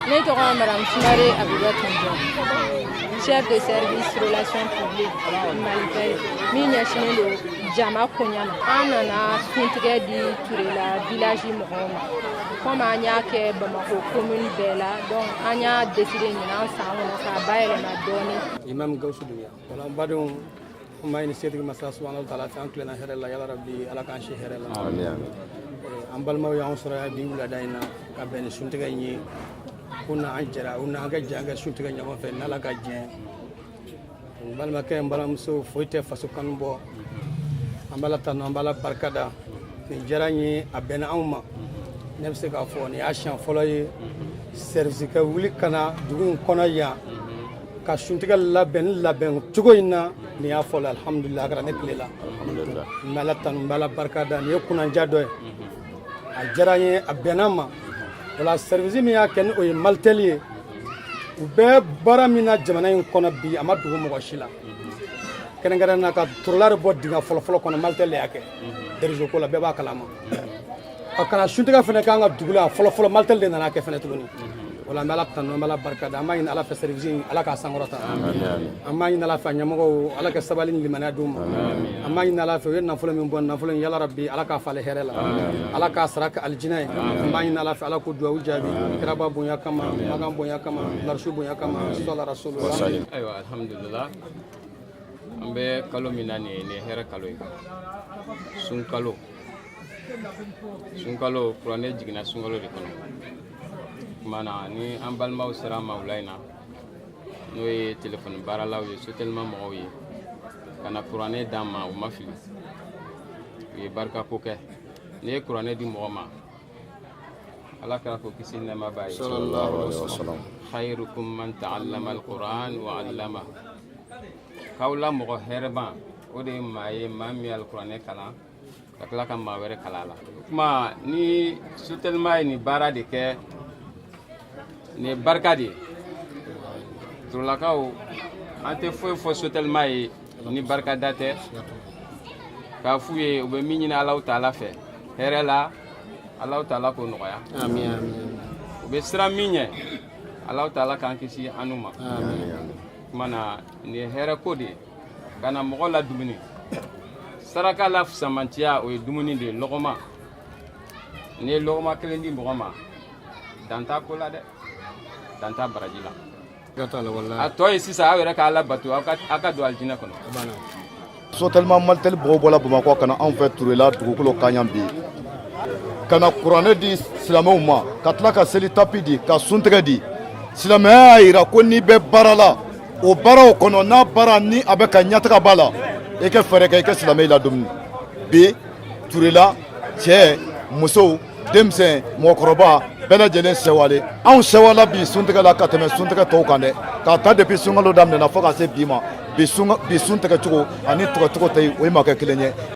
Ne tɔgɔ Madame Sumare Abiba Tunjɔ, chef de service relations publiques Malitel, min ɲɛsinnen don jama koɲa ma. An nana suntigɛ di Turela village mɔgɔw ma. Komi an y'a kɛ Bamako commune bɛɛ la, donc an y'a décidé ɲinan san kɔnɔ k'a bayɛlɛma dɔɔni. Imam Gawusu Dunbiya. Wala n badenw, an b'a ɲini setigi masa subahana wa taala fɛ, an tilenna hɛrɛ la, yala rabi, Ala k'an si hɛrɛ la. An balimaw y'an sɔrɔ yan bi wulada in na ka bɛn ni suntigɛ in ye, ko na an jɛra u n'an ka jɛ an ka suntigɛ ɲɔgɔn fɛ n'Ala ka jɛ. N balimakɛ, n balimamuso, foyi tɛ faso kanu bɔ. An b'Ala tanu, an b'Ala barika da. Nin diyara n ye, a bɛnna anw ma. Ne bɛ se k'a fɔ nin y'a siɲɛ fɔlɔ ye service ka wuli ka na dugu in kɔnɔ yan ka suntigɛ labɛn ni labɛn cogo in na. Nin y'a fɔlɔ, alhamdulilah, a kɛra ne tile la. N bɛ Ala tanu, n bɛ Ala barika da. Nin ye kunnanja dɔ ye, a diyara n ye, a bɛnna n ma. Wala service min y'a kɛ, ni o ye Malitel ye, u bɛ baara min na jamana in kɔnɔ bi, a ma dogo mɔgɔ si la. Kɛrɛnkɛrɛn na, ka torola de bɔ dingɛ fɔlɔfɔlɔ kɔnɔ, Malitel de y'a kɛ réseau ko la, bɛɛ b'a kalama. A kana suntigɛ fana k'an ka dugu la fɔlɔfɔlɔ, Malitel de nana kɛ fana tuguni. Wala an bɛ Ala tanu, an bɛ Ala barika da. An b'a ɲini Ala fɛ, service in, Ala k'a sankɔrɔta. An b'a ɲini Ala fɛ, a ɲɛmɔgɔw, Ala ka sabali ni limaniya d'u ma. An b'a ɲini Ala fɛ, u ye nafolo min bɔ, nafolo in, yala rabi, Ala k'a falen hɛrɛ la, Ala k'a sara kɛ alijinɛ ye. An b'a ɲini Ala fɛ, Ala k'o duwawu jaabi kiraba bonya kama, makan bonya kama, larisu bonya kama, sɔla rasulullah. Ayiwa, alhamdulillah, an bɛ kalo min na nin ye, nin ye hɛrɛ kalo ye, sunkalo. Sunkalo, kuranɛ jiginna sunkalo de kɔnɔ. Tuma na ni an balimaw sera an ma wula in na, n'o ye telefɔni baaralaw ye, Sotelma mɔgɔw ye, ka na kuranɛ d'an ma, u ma fili, u ye barikako kɛ. N'i ye kuranɛ di mɔgɔ ma, Ala kɛra ko kisi ni nɛɛma b'a ye: خيركم من تعلم القرآن وعلمه. K'aw la mɔgɔ hɛrɛban, o de ye maa ye, maa min ye alikuranɛ kalan ka tila ka maa wɛrɛ kalan a la. O kuma ni Sotelma ye nin baara de kɛ, nin ye barika de ye. Turulakaw, an tɛ foyi fɔ Sotelma ye ni barikada tɛ, k'a f'u ye u bɛ min ɲini Alahu taala fɛ hɛrɛ la, Alahu taala k'o nɔgɔya. U bɛ siran min ɲɛ, Alahu taala k'an kisi an n'u ma. Tuma na nin ye hɛrɛ ko de ye, ka na mɔgɔ la dumuni saraka la fisamantiya, o ye dumuni de ye. Lɔgɔma, n'i ye lɔgɔma kelen di mɔgɔ ma, dan t'a ko la dɛ, dan t'a baraji la. A tɔ ye sisan aw yɛrɛ k'a la bato, aw ka don alijinɛ kɔnɔ. Sotelma Malitel mɔgɔw bɔla Bamakɔ ka na anw fɛ Turela dugukolo kan yan bi, ka na kuranɛ di silamɛw ma, ka tila ka seli tapi di, ka suntigɛ di. Silamɛya y'a yira ko n'i bɛ baara la, o baaraw kɔnɔ, n'a baara ni a bɛ ka ɲɛtaga b'a la, i ka fɛɛrɛ kɛ i ka silamɛ la dumuni. Bi Turela, cɛ, musow, denmisɛn, mɔgɔkɔrɔba, bɛɛ lajɛlen sɛwale. Anw sɛwala bi suntigɛ la ka tɛmɛ suntigɛ tɔw kan dɛ. K'a ta depuis sunkalo daminɛna fo ka se bi ma, bi sun tigɛcogo ani tigɛcogo tɛ, o ye ma kɛ kelen ye.